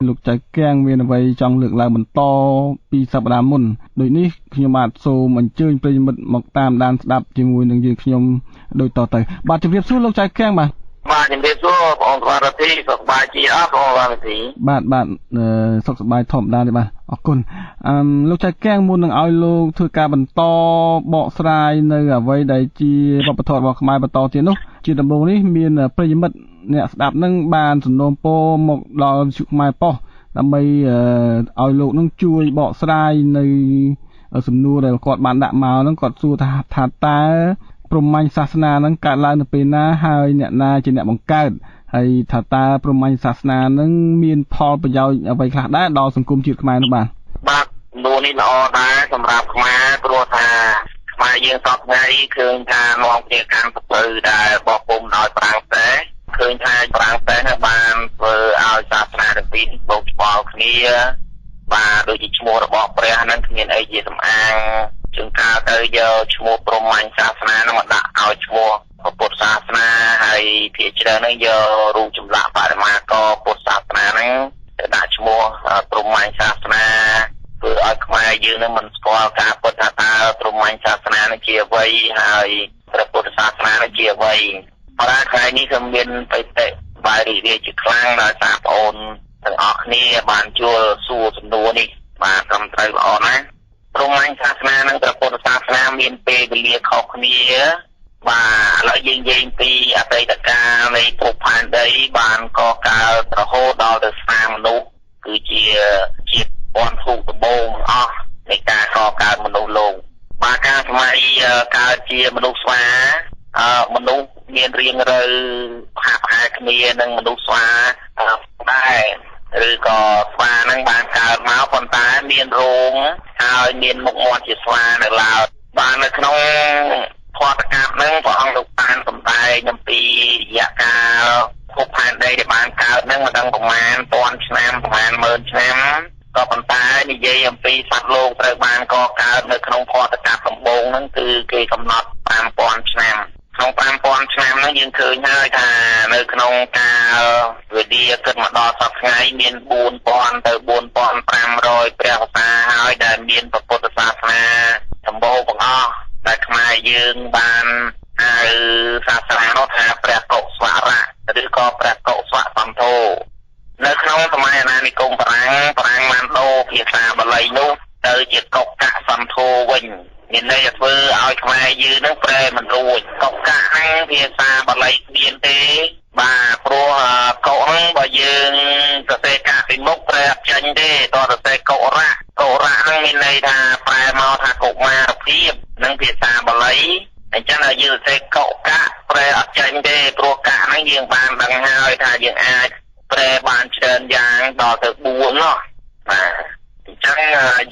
លោកចៅកាំងមានអ្វីចង់លើកឡើងបន្តពីសប្តាហ៍មុនដូចនេះខ្ញុំបាទសូមអញ្ជើញប្រិយមិត្តមកតាមដានស្ដាប់ជាមួយនឹងយើងខ្ញុំដូចតទៅបាទជម្រាបសួរលោកចៅកាំងបាទ បាទជំរាបសួរបងប្អូនរដ្ឋាភិបាលសុខសប្បាយជាអត់បងប្អូនរដ្ឋាភិបាលបាទបាទសុខសប្បាយធម្មតាទេបាទអរគុណអឺលោកចៅកាំងមុននឹងឲ្យលោកធ្វើការបន្តបកស្រាយនៅអ្វីដែលជាវប្បធម៌របស់ខ្មែរបន្តទៀតនោះជាដំបូងនេះមានប្រិយមិត្តអ្នកស្ដាប់នឹងបានសំណូមពរមកដល់វិទ្យុខ្មែរប៉ុស្តិ៍ដើម្បីឲ្យលោកនឹងជួយបកស្រាយនៅសំណួរដែលគាត់បានដាក់មកហ្នឹងគាត់សួរថាតើព្រហ្មញ្ញសាសនាហ្នឹងកើតឡើងនៅពេលណាហើយអ្នកណាជាអ្នកបង្កើតហើយថាតើព្រហ្មញ្ញសាសនាហ្នឹងមានផលប្រយោជន៍អ្វីខ្លះដែរដល់សង្គមជាតិខ្មែរនោះបាទបាទសំណួរនេះល្អដែរសម្រាប់ខ្មែរព្រោះថាខ្មែរយើងសពថ្ងៃឃើញថានាំគ្នាកាន់សភៅដែលបោះពុំដោយប្រាំងសេះឃើញថាប្រាំងសេះនឹងបានធ្វើឲ្យសាសនាទាំងពីរបូកច្បល់គ្នាបាទដូចជាឈ្មោះរបស់ព្រះហ្នឹងគ្មានអីជាសំអាងជួនកាលទៅយកឈ្មោះព្រហ្មញ្ញសាសនាហ្នឹងមកដាក់ឲ្យឈ្មោះពុទ្ធសាសនាហើយភាគច្រើនហ្នឹងយករូបចម្លាក់បដិមាករពុទ្ធសាសនាហ្នឹងទៅដាក់ឈ្មោះព្រហ្មញ្ញសាសនាធ្វើឲ្យខ្មែរយើងនឹងមិនស្គាល់ការពិតថាតើព្រហ្មញ្ញសាសនានឹងជាអ្វីហើយព្រះពុទ្ធសាសនានឹងជាអ្វីប៉ុន្តែថ្ងៃនេះគឺមានបិទបាយរីករាយជាខ្លាំងដោយសារបងអូនទាំងអស់គ្នាបានជួលសួរសំណួរនេះបាទត្រឹមត្រូវល្អណាស់ព្រហ្មញ្ញសាសនានិងព្រះពុទ្ធសាសនាមានពេលវេលាខុសគ្នាបាទឥឡូវយើងនិយាយពីអតីតកាលនៃភពផែនដីបានកកើតរហូតដល់ទៅស្នាមនុស្សគឺជាជាតិពន្ធធូបដំបូងអស់នៃការកកើតមនុស្សលោកបាទការសម័យកើតជាមនុស្សស្វាមនុស្សមានរៀងរូវហាក់ប្រហែលគ្នានឹងមនុស្សស្វាដែរឬក៏ស្វានឹងបានកើតមកប៉ុន្តែមានរោមហើយមានមុខមាត់ជាស្វានៅឡើយបាទនៅក្នុងធម៌កម្មហ្នឹងព្រះអង្គលោកបានសម្ដែងអំពីរយៈកាលភពផែនដីដែលបានកើតហ្នឹងមិនដឹងប្រមាណពាន់ឆ្នាំប្រមាណម៉ឺនឆ្នាំក៏ប៉ុន្តែនិយាយអំពីសត្វលោកត្រូវបានកកើតនៅក្នុងភពកម្មដំបូងហ្នឹងគឺគេកំណត់5000ឆ្នាំក្នុង5000ឆ្នាំហ្នឹងយើងឃើញហើយថានៅក្នុងកាលវេលាគិតមកដល់សប្តាហ៍ថ្ងៃមាន4000ទៅ4500ព្រះវស្សាហើយដែលមានព្រះពុទ្ធសាសនាសម្បូរទាំងអស់ដែលខ្មែរយើងបានហៅសាសនានោះថាព្រះកុសវរៈឬក៏ព្រះកុសវសន្ធោនៅក្នុងសម័យអាណានិគមបារាំងបារាំងបានដូរភាសាបាលីនោះទៅជាកុកកសន្ធោវិញមានន័យថាធ្វើឲ្យខ្មែរយើងនឹងប្រែមិនរួចកុកកហ្នឹងភាសាបាលីគ្មានទេបាទព្រោះកុហ្នឹងបើយើងសរសេរកាពីមុខប្រែអត់ចេញទេតោះសរសេរកុរៈកុរៈហ្នឹងមានន័យថាប្រែមកថាកុមារភាពនឹងភាសាបាលីអញ្ចឹងឲ្យយើងសរសេរកុកៈប្រែអត់ចេញទេព្រោះកៈហ្នឹងយើងបានដឹងហើយថាយើងអាចប្រែបានច្រើនយ៉ាងដល់ទៅ4ណោះបាទអញ្ចឹង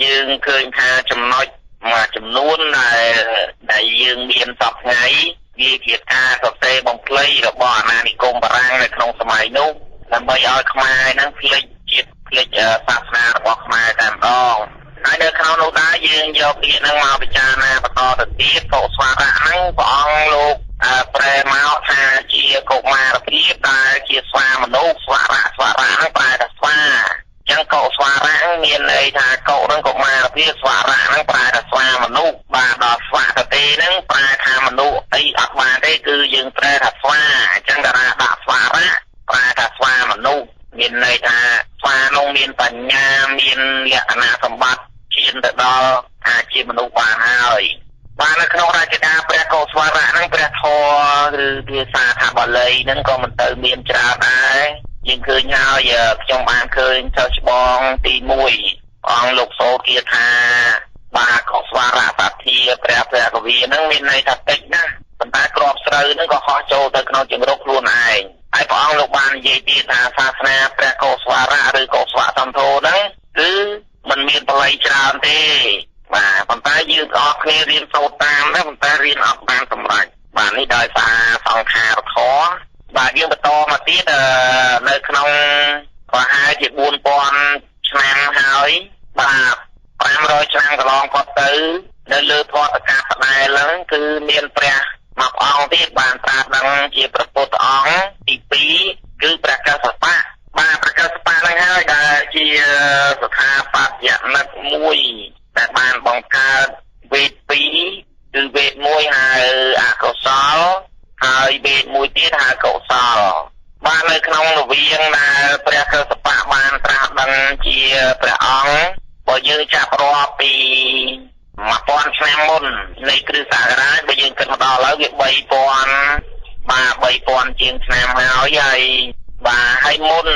យើងឃើញថាចំណុចមួយចំនួនដែលយើងមានសពថ្ងៃវាជាការសរសេរបំភ្លៃរបស់អាណានិគមបារាំងនៅក្នុងសម័យនោះដើម្បីឲ្យខ្មែរហ្នឹងភ្លេចជាតិភ្លេចសាសនារបស់ខ្មែរតែម្ដងហើយនៅក្នុងនោះដែរយើងយកពាក្យហ្នឹងមកពិចារណាបន្តទៅទៀតកុសវរៈហ្នឹងព្រះអង្គលោកប្រែមកថាជាកុមារភាពដែលជាស្វាមនុស្សស្វរៈស្វរៈហ្នឹងប្រែថាស្វាចឹងកុស្វារៈមានន័យថាកុហ្នឹងកុមារភាពស្វរៈហ្នឹងប្រែថាស្វាមនុស្សបាទដល់ស្វាតទេហ្នឹងប្រែថាមនុស្សអីអត់បានទេគឺយើងប្រែថាស្វាអញ្ចឹងតារាដាក់ស្វារៈប្រែថាស្វាមនុស្សមានន័យថាស្វានោះមានបញ្ញាមានលក្ខណៈសម្បត្តិឈានទៅដល់អាចជាមនុស្សបានហើយបាទនៅក្នុងរាជការព្រះកុសវរៈហ្នឹងព្រះធម៌ឬភាសាថាបាលីហ្នឹងក៏មិនទៅមានច្រើនដែរយើងឃើញហើយខ្ញុំបានឃើញសិស្សច្បងទី1អង្គលោកសូគាថាបាទកុសវរៈសទ្ធាព្រះព្រះកវីហ្នឹងមានន័យថាតិចណាស់ប៉ុន្តែក្របស្រូវហ្នឹងក៏ហោះចូលទៅក្នុងចង្រុកខ្លួនឯងហើយព្រះអង្គលោកបាននិយាយទៀតថាសាសនាព្រះកុសវរៈឬកុសវសន្ធោហ្នឹងគឺมันមានបល័យច្រើនទេបាទប៉ុន្តែយើងអស់គ្នារៀនសូត្រតាមដែរប៉ុន្តែរៀនអត់បានសម្រេចបាទនេះដោយសារសង្ខារធម៌បាទយើងបន្តមកទៀតនៅក្នុងប្រហែលជា4000ឆ្នាំហើយបាទ500ឆ្នាំកន្លងផុតទៅនៅលើភពកាបដែលហ្នឹងគឺមានព្រះមួយអង្គទៀតបានត្រាស់ដឹងជាព្រះពុទ្ធអង្គទី2គឺព្រះកស្សបៈបាទព្រះកស្សបៈហ្នឹងហើយដែល ជាស្ថាបត្យនិកមួយដែលបានបង្កើតវេទពីរគឺវេទមួយហៅអកុសលហើយវេទមួយទៀតហៅកុសលបាទនៅក្នុងរវាងដែលព្រះកសបៈបានត្រាស់ដឹងជាព្រះអង្គបើយើងចាប់រាប់ពី1000ឆ្នាំមុននៃគ្រិស្តសករាជបើយើងគិតមកដល់ឥឡូវវា3000បាទ3000ជាងឆ្នាំហើយហើយបាទហើយមុន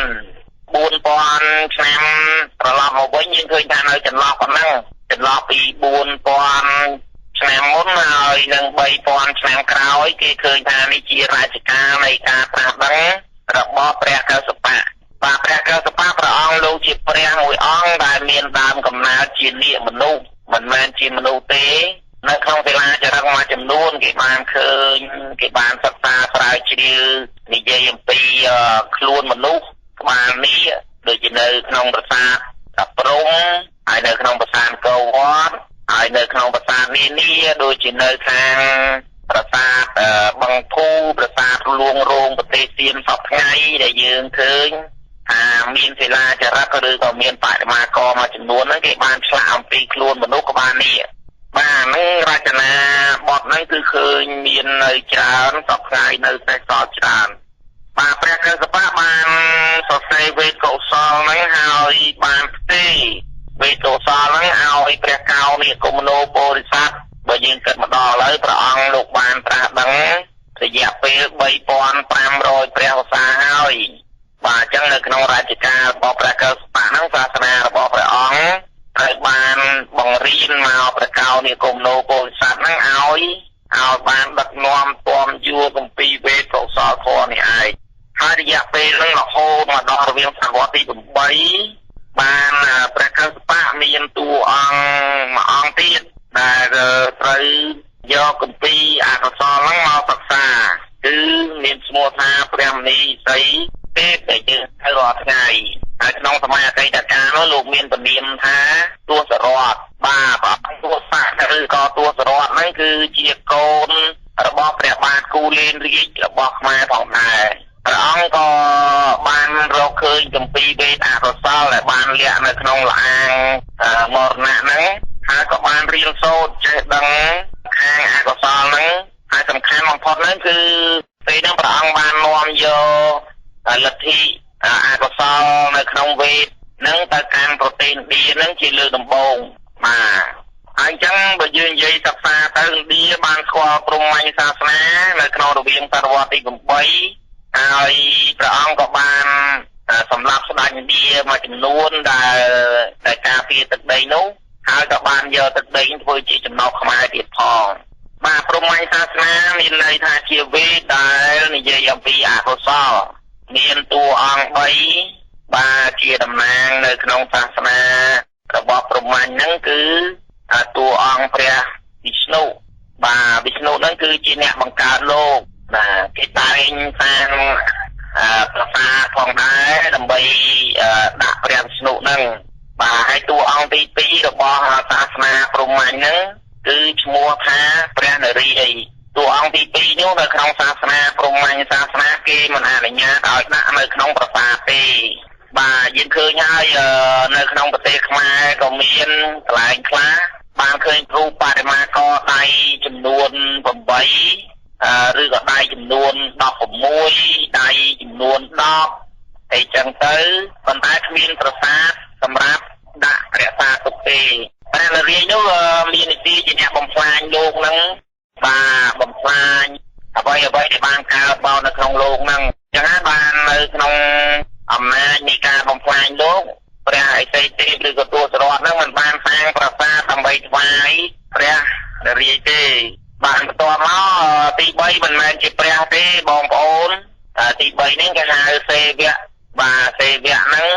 4000ឆ្នាំត្រឡប់មកវិញយើងឃើញថានៅចន្លោះប៉ុណ្ណឹងចន្លោះពី4000ឆ្នាំមុនហើយនឹង3000ឆ្នាំក្រោយគេឃើញថានេះជារជ្ជកាលនៃការត្រាស់ដឹងរបស់ព្រះកសបៈបាទព្រះកសបៈព្រះអង្គលោកជាព្រះមួយអង្គដែលមានដើមកំណើតជានាគមនុស្សមិនមែនជាមនុស្សទេនៅក្នុងសិលាចារឹកមួយចំនួនគេបានឃើញគេបានសិក្សាស្រាវជ្រាវនិយាយអំពីខ្លួនមនុស្សក្បាលនេះដូចជានៅក្នុងប្រាសាទតាព្រំហើយនៅក្នុងប្រាសាទអង្គរវត្តហើយនៅក្នុងប្រាសាទនានាដូចជានៅខាងប្រាសាទបឹងភូប្រាសាទលួងរោងប្រទេសសៀមសពថ្ងៃដែលយើងឃើញថាមានសិលាចារឹកឬក៏មានបដិមាករមួយចំនួនហ្នឹងគេបានឆ្លាក់អំពីខ្លួនមនុស្សក្បាលនេះបាទហ្នឹងរចនាបថហ្នឹងគឺឃើញមាននៅច្រើនសពថ្ងៃនៅសេសសល់ច្រើនបាទព្រះកសបៈបានសរសេរវេទកុសលហ្នឹងហើយបានផ្ទេរវេទកុសលហ្នឹងឲ្យព្រះកោនិគមនោពោធិសត្វបើយើងគិតមកដល់ឥឡូវព្រះអង្គលោកបានត្រាស់ដឹងរយៈពេល3500ព្រះវស្សាហើយបាទអញ្ចឹងនៅក្នុងរជ្ជកាលរបស់ព្រះកសបៈហ្នឹងសាសនារបស់ព្រះអង្គត្រូវបានបង្រៀនមកព្រះកោនិគមនោពោធិសត្វហ្នឹងឲ្យបានដឹកនាំតាមយួរគម្ពីរវេទកុសលធម៌នេះឯងហើយរយៈពេលហ្នឹងរហូតមកដល់រវាងសតវត្សទី8បានព្រះកសបៈមានតួអង្គមួយអង្គទៀតដែលត្រូវយកគម្ពីរអកុសលហ្នឹងមកសិក្សាគឺមានឈ្មោះថាព្រះមនីសីទេពដែលយើងហៅរាល់ថ្ងៃហើយក្នុងសម័យអតីតកាលនោះលោកមានពនាមថាទសរថបាទព្រះអង្គទសៈឬក៏ទសរថហ្នឹងគឺជាកូនរបស់ព្រះបាទគូលែនរាជរបស់ខ្មែរផងដែរព្រះអង្គក៏បានរកឃើញគម្ពីរវេទអកុសលដែលបានលាក់នៅក្នុងលអាងមរណៈហ្នឹងហើយក៏បានរៀនសូត្រចេះដឹងខាងអកុសលហ្នឹងហើយសំខាន់បំផុតហ្នឹងគឺពេលហ្នឹងព្រះអង្គបាននាំយកលទ្ធិអកុសលនៅក្នុងវេទហ្នឹងទៅកាន់ប្រទេសឥណ្ឌាហ្នឹងជាលើកដំបូងបាទហើយអញ្ចឹងបើយើងនិយាយសិក្សាទៅឥណ្ឌាបានស្គាល់ព្រហ្មញ្ញសាសនានៅក្នុងរវាងសតវត្សទី8ហើយព្រះអង្គក៏បានសម្លាប់ស្ដេចឥណ្ឌាមួយចំនួនដែលការពារទឹកដីនោះហើយក៏បានយកទឹកដីធ្វើជាចំណោទខ្មែរទៀតផងបាទព្រហ្មញ្ញសាសនាមានន័យថាជាវេទដែលនិយាយអំពីអកុសលមានតួអង្គ3បាទជាតំណាងនៅក្នុងសាសនារបស់ព្រហ្មញ្ញហ្នឹងគឺតួអង្គព្រះវិស្ណុបាទវិស្ណុហ្នឹងគឺជាអ្នកបង្កើតលោកបាទគេតែងសាងប្រាសាទផងដែរដើម្បីដាក់ព្រះវិស្ណុហ្នឹងបាទហើយតួអង្គទី2របស់សាសនាព្រហ្មញ្ញហ្នឹងគឺឈ្មោះថាព្រះនរាយណ៍តួអង្គទី2នោះនៅក្នុងសាសនាព្រហ្មញ្ញសាសនាគេមិនអនុញ្ញាតឲ្យដាក់នៅក្នុងប្រាសាទទេបាទយើងឃើញហើយនៅក្នុងប្រទេសខ្មែរក៏មានកន្លែងខ្លះបានឃើញគ្រូបដិមាករដៃចំនួន8ឬក៏ដៃចំនួន16ដៃចំនួន10អីចឹងទៅប៉ុន្តែគ្មានប្រាសាទសម្រាប់ដាក់រក្សាទុកទេព្រះនរាយណ៍នោះមាននីតិជាអ្នកបំផ្លាញលោកហ្នឹងបាទបំផ្លាញអ្វីដែលបានកើតមកនៅក្នុងលោកហ្នឹងចឹងហើយបាននៅក្នុងអំណាចនៃការបំផ្លាញលោកព្រះឥសីទេពឬក៏ទសរថហ្នឹងមិនបានសាងប្រាសាទដើម្បីថ្វាយព្រះនរាយណ៍ទេបាទបន្ទាប់មកទី3មិនមែនជាព្រះទេបងប្អូនទី3នេះគេហៅសេវៈបាទសេវៈហ្នឹង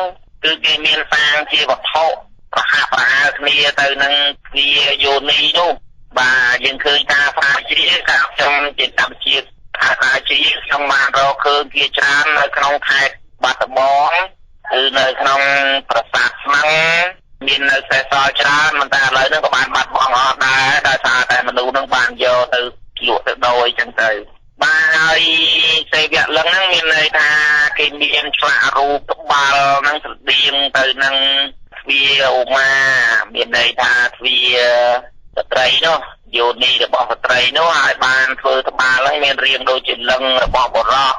គឺគេមានសាងជាវត្ថុប្រហាក់ប្រហែលគ្នាទៅនឹងទ្វាយោនីនោះបាទយើងឃើញការស្រាវជ្រាវការខ្ញុំជាកម្ពុជាថាស្រាវជ្រាវខ្ញុំបានរកឃើញជាច្រើននៅក្នុងខេត្តបាត់ដំបងគឺនៅក្នុងប្រាសាទស្មងមាននៅសេសសល់ច្រើនមិនតែឥឡូវហ្នឹងក៏បានបាត់បង់អស់ដែរដោយសារតែមនុស្សហ្នឹងបានយកទៅលក់ទៅដូរអីចឹងទៅបាទហើយសេ វៈលិង្គហ្នឹងមានន័យថាគេមានឆ្លាក់រូបក្បាលហ្នឹងស្រដៀងទៅនឹងទ្វារឧមាមានន័យថាទ្វារស្ត្រីនោះយោនីរបស់ស្ត្រីនោះហើយបានធ្វើក្បាលហ្នឹងមានរាងដូចជាលិង្គរបស់បុរស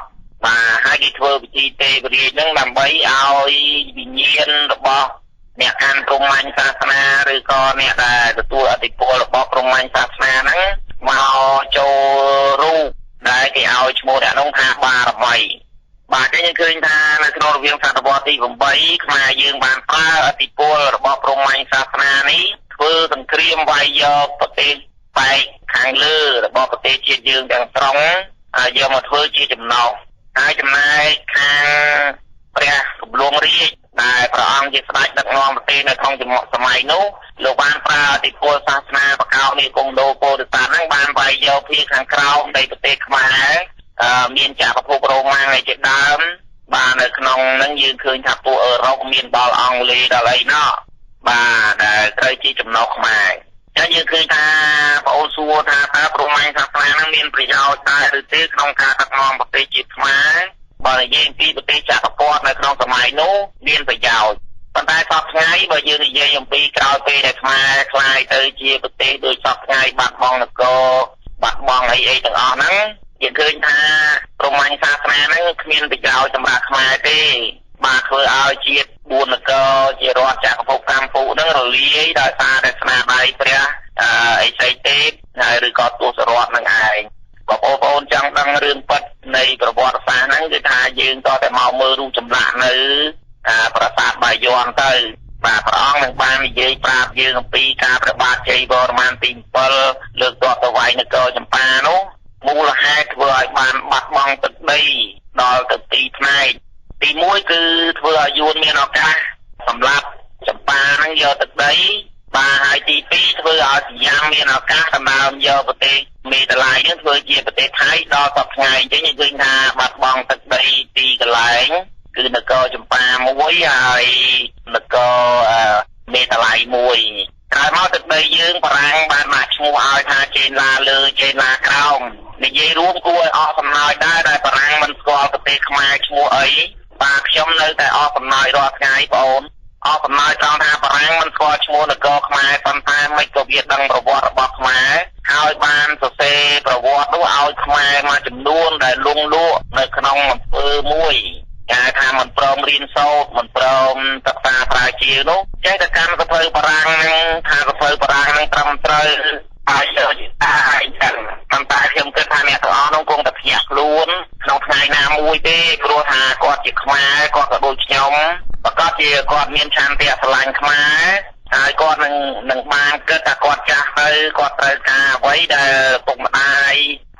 បាទហើយគេធ្វើពិធីទេវរាជហ្នឹងដើម្បីឲ្យវិញ្ញាណរបស់អ្នកកាន់ព្រហ្មញ្ញសាសនាឬក៏អ្នកដែលទទួលឥទ្ធិពលរបស់ព្រហ្មញ្ញសាសនាហ្នឹងមកចូលរូបដែលគេឲ្យឈ្មោះអ្នកនោះថាបារមីបាទចឹងយើងឃើញថានៅក្នុងរវាងសតវត្សទី8ខ្មែរយើងបានប្រើឥទ្ធិពលរបស់ព្រហ្មញ្ញសាសនានេះធ្វើសង្គ្រាមវាយយកប្រទេសបែកខាងលើរបស់ប្រទេសជាតិយើងទាំងស្រុងហើយយកមកធ្វើជាចំណោះហើយចំណែកខាងព្រះកំលួងរាជដែលព្រះអង្គជាស្ដេចដឹកនាំប្រទេសនៅក្នុងសម័យនោះលោកបានប្រើឥទ្ធិពលសាសនាបកោនេះគង់ដូពោធិសត្វហ្នឹងបានវាយយកភាគខាងក្រោមនៃប្រទេសខ្មែរមានចក្រភពរ៉ូម៉ាំងឯជាដើមបាទនៅក្នុងហ្នឹងយើងឃើញថាពួកអឺរ៉ុបមានដល់អង់គ្លេសដល់អីណោះបាទដែលត្រូវជាចំណោះខ្មែរចឹងយើងឃើញថាបងអូនសួរថាតើព្រហ្មញ្ញសាសនាហ្នឹងមានប្រយោជន៍ដែរឬទេក្នុងការដឹកនាំប្រទេសជាតិខ្មែរបើនិយាយពីប្រទេសចក្រពត្តិនៅក្នុងសម័យនោះមានប្រយោជន៍ប៉ុន្តែសពថ្ងៃបើយើងនិយាយអំពីក្រោយពេលដែលខ្មែរក្លាយទៅជាប្រទេសដូចសពថ្ងៃបាត់បង់នគរបាត់បង់អីអីទាំងអស់ហ្នឹងយើងឃើញថាព្រហ្មញ្ញសាសនាហ្នឹងគ្មានប្រយោជន៍សម្រាប់ខ្មែរទេបាទធ្វើឲ្យជាតិ4នគរជារដ្ឋចក្រភពកម្ពុជាហ្នឹងរលាយដោយសារតែស្នាដៃព្រះអិសីទេពហើយឬក៏ទសរដ្ឋហ្នឹងឯងបងប្អូនចង់ដឹងរឿងពិតនៃប្រវត្តិសាស្ត្រហ្នឹងគឺថាយើងតតែមកមើលរូបចម្លាក់នៅប្រាសាទបាយ័នទៅបាទព្រះអង្គនឹងបាននិយាយប្រាប់យើងអំពីការព្រះបាទជ័យវរ្ម័នទី7លើកទ័ពទៅវាយនគរចម្ប៉ានោះមូលហេតុធ្វើឲ្យបានបាត់បង់ទឹកដីដល់ទៅទីផ្នែកទី1គឺធ្វើឲ្យយួនមានឱកាសសម្រាប់ចម្ប៉ាហ្នឹងយកទឹកដីបាទហើយទី2ធ្វើឲ្យសញ្ញាមានឱកាសសម្រាប់យកប្រទេសមេតឡាយនឹងធ្វើជាប្រទេសថៃដល់សប្តាហ៍ថ្ងៃអញ្ចឹងយើងឃើញថាបាត់បង់ទឹកដីទីកន្លែងគឺនគរចម្ប៉ាមួយហើយនគរមេតឡាយមួយក្រោយមកទឹកដីយើងបារាំងបានដាក់ឈ្មោះឲ្យថាចេនឡាលើចេនឡាក្រោមនិយាយរួមគួរឲ្យអស់សំណើចដែរដែលបារាំងមិនស្គាល់ប្រទេសខ្មែរឈ្មោះអីបាទខ្ញុំនៅតែអស់សំណើចរាល់ថ្ងៃបងអូនអស់សំណើចត្រង់ថាបារាំងមិនស្គាល់ឈ្មោះនគរខ្មែរប៉ុន្តែមិនក៏វាដឹងប្រវត្តិរបស់ខ្មែរហើយបានសរសេរប្រវត្តិនោះឲ្យខ្មែរមួយចំនួនដែលលងលក់នៅក្នុងអំពើមួយគេថាមិនព្រមរៀនសូត្រមិនព្រមសិក្សាប្រាជ្ញានោះចេះតែកាន់សភៅបារាំងហ្នឹងថាសភៅបារាំងហ្នឹងត្រឹមត្រូវហើយអាចចឹងប៉ុន្តែខ្ញុំគិតថាអ្នកទាំងអស់នោះគង់តែភ្ញាក់ខ្លួនក្នុងថ្ងៃណាមួយទេព្រោះថាគាត់ជាខ្មែរគាត់ក៏ដូចខ្ញុំប្រកាសជាគាត់មានឆន្ទៈស្រឡាញ់ខ្មែរហើយគាត់នឹងបានគិតថាគាត់ចាស់ទៅគាត់ត្រូវការអ្វីដែលពុកម្ដាយ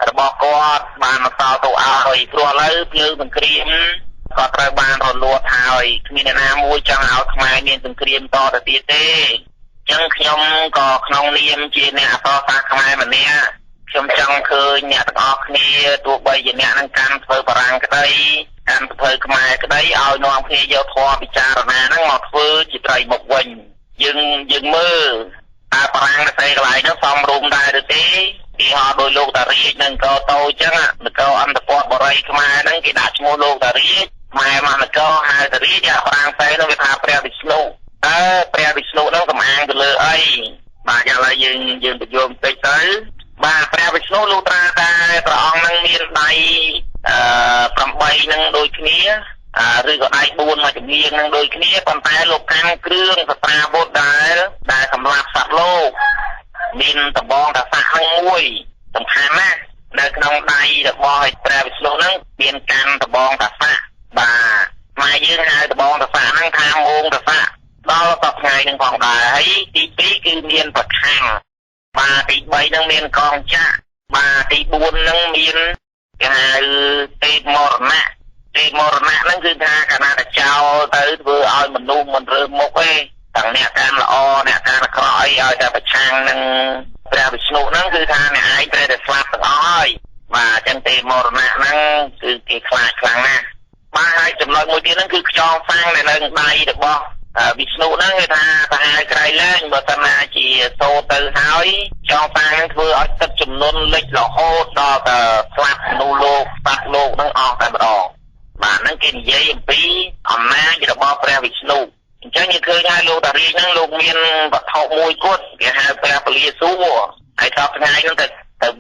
របស់គាត់បានមកសល់ទៅឲ្យព្រោះឥឡូវភ្លើងសង្គ្រាមគាត់ត្រូវបានរលួតហើយគ្មានអ្នកណាមួយចង់ឲ្យខ្មែរមានសង្គ្រាមតទៅទៀតទេអញ្ចឹងខ្ញុំក៏ក្នុងនាមជាអ្នកអក្សរសាស្ត្រខ្មែរម្នាក់ខ្ញុំចង់ឃើញអ្នកទាំងអស់គ្នាទោះបីជាអ្នកនឹងកាន់ធ្វើបារាំងក្តីកាន់ធ្វើខ្មែរក្តីឲ្យនាំគ្នាយកធម៌ពិចារណាហ្នឹងមកធ្វើជាត្រីមុខវិញយើងមើលតើបារាំងទៅកន្លែងនោះសមរម្យដែរឬទេទីហោដោយលោកតារាជនឹងកតូចចឹងនគរអន្តពតបរិយខ្មែរហ្នឹងគេដាក់ឈ្មោះលោកតារាជខ្មែរមកនគរហៅតារាជអាប្រាំងសេនោះវាថាព្រះវិស្ណុតើព្រះវិស្ណុហ្នឹងសំអាងទៅលើអីបាទយ៉ាងឡើយយើងបញ្យល់បន្តិចទៅបាទព្រះវិស្ណុលោកត្រាតែព្រះអង្គហ្នឹងមានដៃ8ហ្នឹងដូចគ្នាឬក៏ដៃ4មួយជំនាញហ្នឹងដូចគ្នាប៉ុន្តែលោកកាន់គ្រឿងសត្រាវុធដែលសម្រាប់សត្វលោកមានដបងតាសាសហ្នឹងមួយសំខាន់ណាស់នៅក្នុងដៃរបស់ព្រះវិស្ណុហ្នឹងមានកាន់ដបងតាសាសបាទខ្មែរយើងហៅដបងតាសាសហ្នឹងថាមងតាសាសដល់សប្តាហ៍ថ្ងៃហ្នឹងផងដែរហើយទី2គឺមានប្រខាំងបាទទី3ហ្នឹងមានកងចាក់បាទទី4ហ្នឹងមានគេហៅទេពមរណៈទេពមរណៈហ្នឹងគឺថាកាលណាតែចោលទៅធ្វើឲ្យមនុស្សមិនរើមុខទេទាំងអ្នកកាន់ល្អអ្នកកាន់អាក្រក់អីឲ្យតែប្រឆាំងនឹងព្រះវិស្ណុហ្នឹងគឺថាអ្នកឯងត្រូវតែស្លាប់ទាំងអស់ហើយបាទអញ្ចឹងទេពមរណៈហ្នឹងគឺគេខ្លាចខ្លាំងណាស់បាទហើយចំណុចមួយទៀតហ្នឹងគឺខ្យងសាំងដែលនៅដៃរបស់ វិស្ណុហ្នឹងគេថាសាហាវក្រៃលែងបើសិនណាជាសូត្រទៅហើយចង់សាងធ្វើឲ្យទឹកចំនួនលិចរហូតដល់ទៅស្លាប់មនុស្សលោកសត្វលោកហ្នឹងអស់តែម្ដងបាទហ្នឹងគេនិយាយអំពីអំណាចរបស់ព្រះវិស្ណុអញ្ចឹងយើងឃើញហើយលោកតារាជហ្នឹងលោកមានវត្ថុមួយគត់គេហៅព្រះពលាសួរហើយសពថ្ងៃហ្នឹងទៅ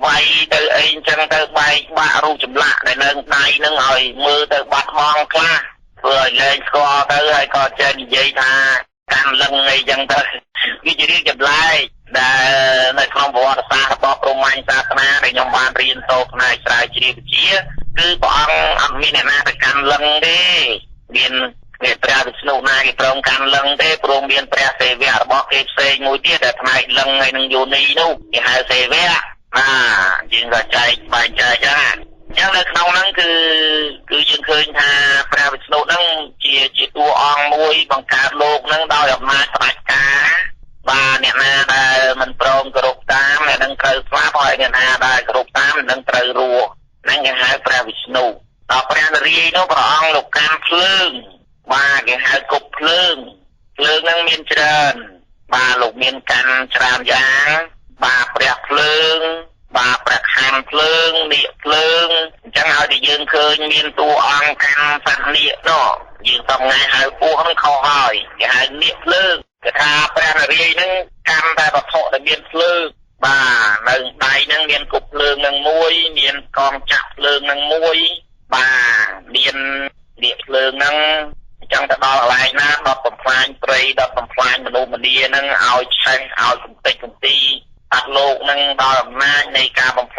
វាយទៅអីអញ្ចឹងទៅបែកបាក់រូបចម្លាក់ដែលនៅដៃហ្នឹងឲ្យមើលទៅបាត់បង់ខ្លះធ្វើឲ្យលែងស្គាល់ទៅហើយក៏ចេះនិយាយថាកាន់លឹងអីចឹងទៅវាជារឿងចម្លែកដែលនៅក្នុងប្រវត្តិសាស្ត្ររបស់ព្រហ្មញ្ញសាសនាដែលខ្ញុំបានរៀនសូត្រផ្នែកស្រាវជ្រាវវិទ្យាគឺព្រះអង្គអត់មានអ្នកណាទៅកាន់លឹងទេមានព្រះវិស្ណុណាគេព្រមកាន់លឹងទេព្រមមានព្រះសេវៈរបស់គេផ្សេងមួយទៀតដែលផ្នែកលឹងហើយនឹងយោនីនោះគេហៅសេវៈបាទយើងក៏ចែកបែងចែកចឹងអញ្ចឹងនៅក្នុងហ្នឹងគឺយើងឃើញថាព្រះវិស្ណុហ្នឹងជាតួអង្គមួយបង្កើតលោកហ្នឹងដោយអំណាចផ្ដាច់ការបាទអ្នកណាដែលមិនព្រមគោរពតាមអ្នកនឹងត្រូវស្លាប់ហើយអ្នកណាដែលគោរពតាមនឹងត្រូវរស់ហ្នឹងគេហៅព្រះវិស្ណុដល់ព្រះនរាយណ៍នោះព្រះអង្គលោកកាន់ភ្លើងបាទគេហៅគប់ភ្លើងភ្លើងហ្នឹងមានច្រើនបាទលោកមានកាន់ច្រើនយ៉ាងបាទព្រះភ្លើងបាទព្រះខណ្ឌភ្លើងនាគភ្លើងអញ្ចឹងឲ្យតែយើងឃើញមានតួអង្គកាន់សត្វនាគនោះយើងសប្ងៃហៅពស់ហ្នឹងខុសហើយគេហៅនាគភ្លើងគេថាព្រះនរាយណ៍ហ្នឹងកាន់តែវត្ថុដែលមានភ្លើងបាទនៅដៃហ្នឹងមានគប់ភ្លើងនឹងមួយមានកងចាក់ភ្លើងនឹងមួយបាទមាននាគភ្លើងហ្នឹងអញ្ចឹងទៅដល់កន្លែងណាដុតបំផ្លាញព្រៃដុតបំផ្លាញមនុស្សម្នាហ្នឹងឲ្យឆេះឲ្យកំទេចកំទីបាត់លោកនឹងដល់អំណាចនៃការបំ